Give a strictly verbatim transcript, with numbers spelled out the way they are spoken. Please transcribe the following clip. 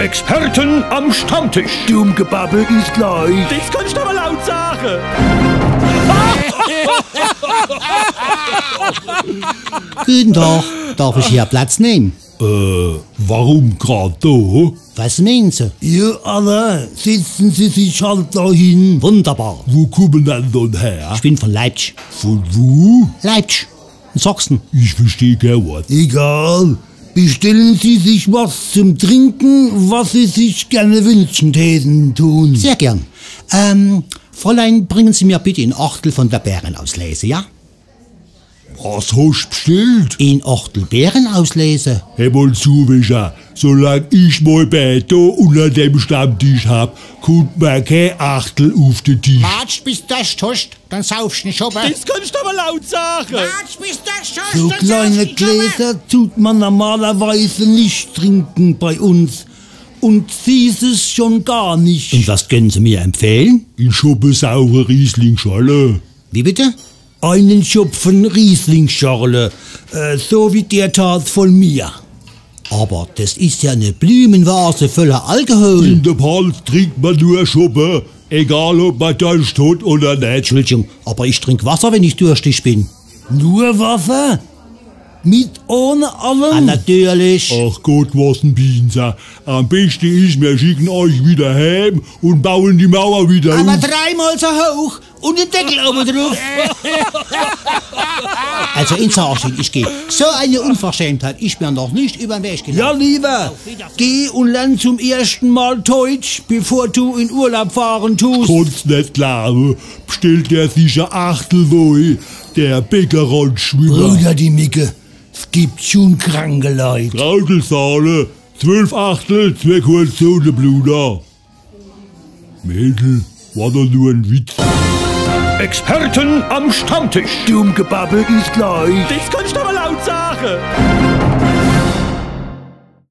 Experten am Stammtisch. Dumm Gebabbel is gleich. Des kannst du awwer laut sage. Guten Tag, darf ich hier Platz nehmen? Äh, warum grad do? Was meinen Sie? Ja, Alter, setzen Sie sich halt do hin. Wunderbar. Wo kummen Sie dann her? Ich bin von Leipzig. Von wo? Leipzig. In Sachsen. Ich versteh kee Wort. Egal. Bestellen Sie sich was zum Trinken, was Sie sich gerne wünschen täten, tun. Sehr gern. Ähm, Fräulein, bringen Sie mir bitte ein Achtel von der Beerenauslese, ja? Was hoscht bestellt? Ein Achtel Beerenauslese. Hey, mol zu, Wischer. Solang ich mei Bää do unner dem Stammtisch hab, kummt mer kee Achtel uf de Tisch. Watsch, bis de Dorscht hoscht, dann saufsch ne Schoppe. Des kannst du awwer laut sage. Watsch, bis de Dorscht hoscht, dann saufsch ne Schoppe. So kleine Gläser tut man normalerweise nicht trinken bei uns. Und Süßes schon gar nicht. Und was können Sie mir empfehlen? En Schoppe saure Rieslingschorle. Wie bitte? Einen Schopfen Rieslingschorle, äh, so wie der Tass von mir. Aber das ist ja eine Blümenvase voller Alkohol. In de Palz trinkt mer nur Schoppe, egal ob mer Dorscht hot oder net. Entschuldigung, aber ich trinke Wasser, wenn ich durstig bin. Nur Wasser? Mit ohne allem? Ah, natürlich. Ach Gott, was en Pinser. Am beschte is, mer schicken euch wieder heem und bauen die Mauer wieder uf. Aber dreimal so hoch und den Deckel oben drauf. Also, in Sachen, ich geh. So eine Unverschämtheit ist mir noch nicht über den Weg gelaufen. Ja, lieber, geh und lern zum ersten Mal Deutsch, bevor du in Urlaub fahren tust. Kannst net glauben, bestellt der sicher Achtel Woi, der Beckeronschwimmer. Bruder, die Micke, es gibt schon kranke Leute. Traudelsahne, zwölf Achtel, zwei kurze und e Bluder. Mädel, war doch nur en Witz. Experten am Stammtisch. Dumm Gebabbel is gleich. Des kannst du awwer laut sage.